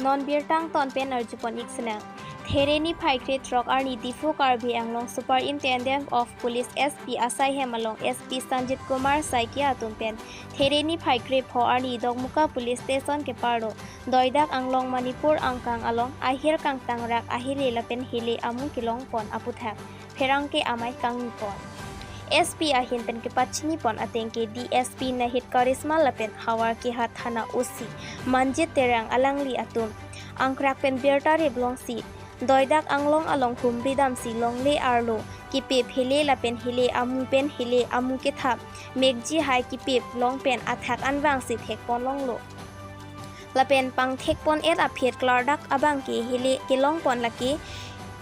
Non birtang ton pen arjupon iksena. Thereni Phaikri Trok Arni Difu Karbi Anglong Superintendent of Police SP Asai Hemalong SP Sanjit Kumar Saikia Tumpen Thereni Phaikri Pho Arni Dogmuka Police Station ke Pardo Doidak Anglong Manipur Angkang Along Ahir Kangtang Rak Ahili Lapen Hili Amu Kilong Pon Aputhak Pherang ke Amai Kang Pon SP ahin pen ke pachni pon ateng ke DSP Nahid Karisma lapen hawar ki hat thana OC Manjit Terang alangli atum angkrak pen bertare blong si doidak anglong along humri dam si longle arlo kipep hele lapen hele amu pen hele amu ke thap mekji hai kipep long pen athak anwang si thek pon long lo lapen pang thek pon et aphet klardak abang ke hele ke long pon laki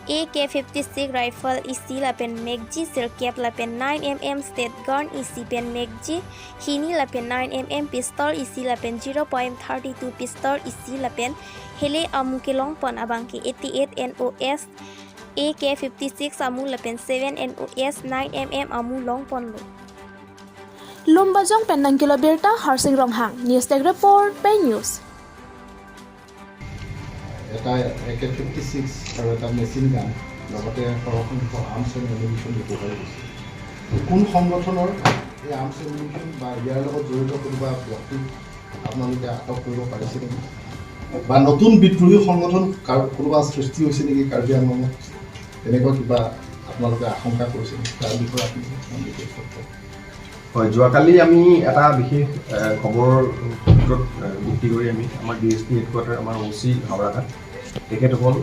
AK-56 rifle isi lapen megji sirkep lapen 9mm state gun isi pen megji hini lapen 9mm pistol isi lapen 0.32 pistol isi lapen hele amu ke long pon abang ke 88 NOS AK-56 amu lapen 7 NOS 9mm amu long pon lo. Lumbajong pen nangkilo birta Harsing Ronghang News Tech Report Bay News. এটা AK-56 আৰু এটা machine গান, লগতে সৰহসংখ্যক arms and এমিউনিশ্যন recovery হৈছে। কোন সংগঠনৰ এই আৰ্মছ এমিউনিশ্যন বা ইয়াৰ লগত জড়িত কোনোবা ব্যক্তিক আপোনালোকে আটক কৰিব পাৰিছে নেকি বা নতুন বিদ্ৰোহী সংগঠন কোনোবা সৃষ্টি হৈছে নেকি কাৰ্বি আংলঙত, তেনেকুৱা কিবা আপোনালোকে আশংকা কৰিছে নেকি, তাৰ বিষয়ে আপুনি অকণমান বিশেষ তথ্য। হয়, যোৱাকালি আমি এটা বিশেষ খবৰৰ সূত্ৰত ভিত্তি কৰি আমি আমাৰ ডিএছপি হেডকোৱাৰ্টাৰ, আমাৰ অ' চি হাওৰাঘাট, তেখেতসকল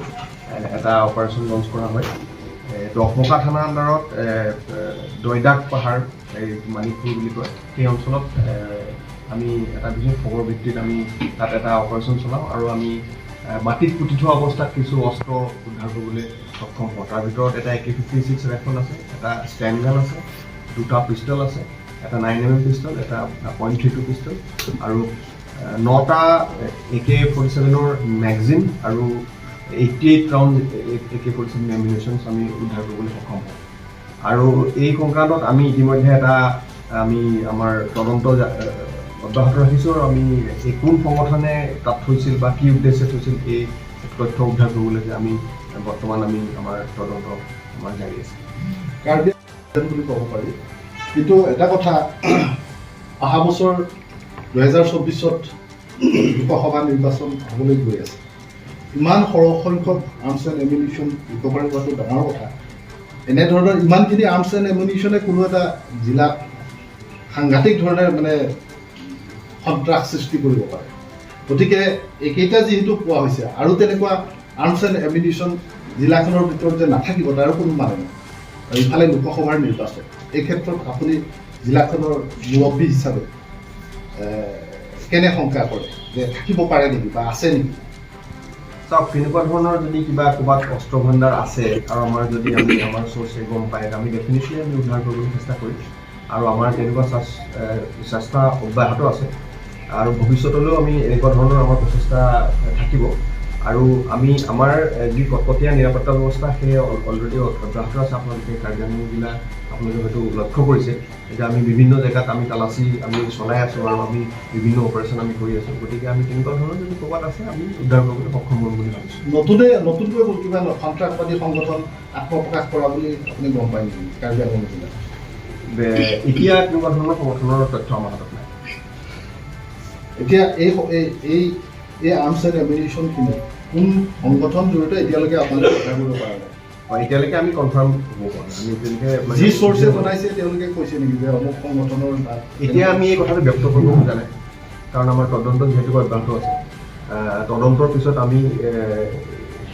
এটা অপাৰেশ্যন লঞ্চ কৰা হয়। দহমকা থানাৰ আণ্ডাৰত এ, এ, দৈদাক পাহাৰ, এই মানিকপুৰ বুলি কয়, সেই অঞ্চলত আমি এটা বিশেষ খবৰ ভিত্তিত আমি তাত এটা অপাৰেশ্যন চলাওঁ আৰু আমি মাটিত পুতি থোৱা অৱস্থাত কিছু অস্ত্ৰ উদ্ধাৰ কৰিবলৈ সক্ষম হওঁ। তাৰ ভিতৰত এটা AK-56 rifle আছে, এটা ষ্টেণ্ড গান আছে, দুটা পিষ্টল আছে, এটা 9 mm পিষ্টল, এটা .32 পিষ্টল আৰু নটা AK-47ৰ মেগজিন আৰু 88 ৰাউণ্ড AK-47 এমিউনেশ্যনছ আমি উদ্ধাৰ কৰিবলৈ সক্ষম হওঁ। আৰু এই সংক্ৰান্তত আমি ইতিমধ্যে এটা আমি আমাৰ তদন্ত অব্যাহত ৰাখিছোঁ আৰু আমি এই কোন সংগঠনে তাত থৈছিল বা কি উদ্দেশ্যে থৈছিল, এই তথ্য উদ্ধাৰ কৰিবলৈ আমি বৰ্তমান আমি আমাৰ তদন্ত আমাৰ জাৰি আছে। কাৰ্বি বুলি ক'ব পাৰি, কিন্তু এটা কথা, অহা বছৰ 2024ত লোকসভা নিৰ্বাচন হ'বলৈ গৈ আছে। ইমান সৰহ সংখ্যক আৰ্মছ এণ্ড এমিউনিশ্যন ৰিকভাৰী হোৱাটো ডাঙৰ কথা। এনেধৰণৰ ইমানখিনি আৰ্মছ এণ্ড এমিউনিশ্যনে কোনো এটা জিলাত সাংঘাতিক ধৰণে মানে সন্ত্ৰাস সৃষ্টি কৰিব পাৰে। গতিকে এইকেইটা যিহেতু পোৱা হৈছে আৰু তেনেকুৱা আৰ্মছ এণ্ড এমিউনিশ্যন জিলাখনৰ ভিতৰত যে নাথাকিব, তাৰো কোনো মানে নাই। আৰু ইফালে লোকসভাৰ নিৰ্বাচন, এই ক্ষেত্ৰত আপুনি জিলাখনৰ মুৰব্বী হিচাপে কেনে শংকা কৰে যে থাকিব পাৰে নেকি বা আছে নেকি? চাওক, তেনেকুৱা ধৰণৰ যদি কিবা ক'ৰবাত অস্ত্ৰ ভাণ্ডাৰ আছে আৰু আমাৰ যদি আমি আমাৰ চ'ৰ্চে গম পায়, আমি ডেফিনেটলি আমি উদ্ধাৰ কৰিবলৈ চেষ্টা কৰিম আৰু আমাৰ তেনেকুৱা চেষ্টা অব্যাহত আছে আৰু ভৱিষ্যতলৈও আমি এনেকুৱা ধৰণৰ আমাৰ প্ৰচেষ্টা থাকিব। আৰু আমি আমাৰ যি কটকটীয়া নিৰাপত্তা ব্যৱস্থা, সেই অলৰেডি অব্যাহত আছে। আপোনালোকে কাৰ্বি আংলং জিলা আপোনালোকে হয়তো লক্ষ্য কৰিছে যে আমি বিভিন্ন জেগাত আমি তালাচী আমি চলাই আছোঁ আৰু আমি বিভিন্ন অপাৰেশ্যন আমি কৰি আছোঁ। গতিকে আমি তেনেকুৱা ধৰণৰ যদি ক'ৰবাত আছে, আমি উদ্ধাৰ কৰিবলৈ সক্ষম হ'ম বুলি ভাবিছোঁ। নতুনকৈ কিবা সন্ত্ৰাসবাদী সংগঠন আত্মপ্ৰকাশ কৰা বুলি আপুনি গম পায় নেকি কাৰ্বি আংলং জিলাত? এতিয়া তেনেকুৱা ধৰণৰ সংগঠনৰ তথ্য আমাৰ হাতত নাই। এতিয়া এই এই এই এই আৰ্মছ এণ্ড এমিউনিশ্যনখিনি কোন সংগঠন জড়িত, এতিয়ালৈকে আপোনালোকে উদ্ধাৰ কৰিব পৰা নাই? হয়, এতিয়ালৈকে আমি কনফাৰ্ম হ'ব পৰা নাই। আমি এতিয়ালৈকে মানে যি চ'ৰ্চে জনাইছে, তেওঁলোকে কৈছে নেকি যে অমুক সংগঠনৰ তাত? এতিয়া আমি এই কথাটো ব্যক্ত কৰিব খোজা নাই, কাৰণ আমাৰ তদন্ত যিহেতুকে অব্যাহত আছে। তদন্তৰ পিছত আমি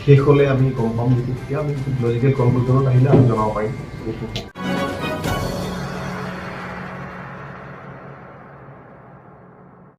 শেষ হ'লে আমি গম পাম। যেতিয়া তেতিয়া আমি লজিকেল কনক্লুজনত আহিলে আমি জনাব পাৰিম।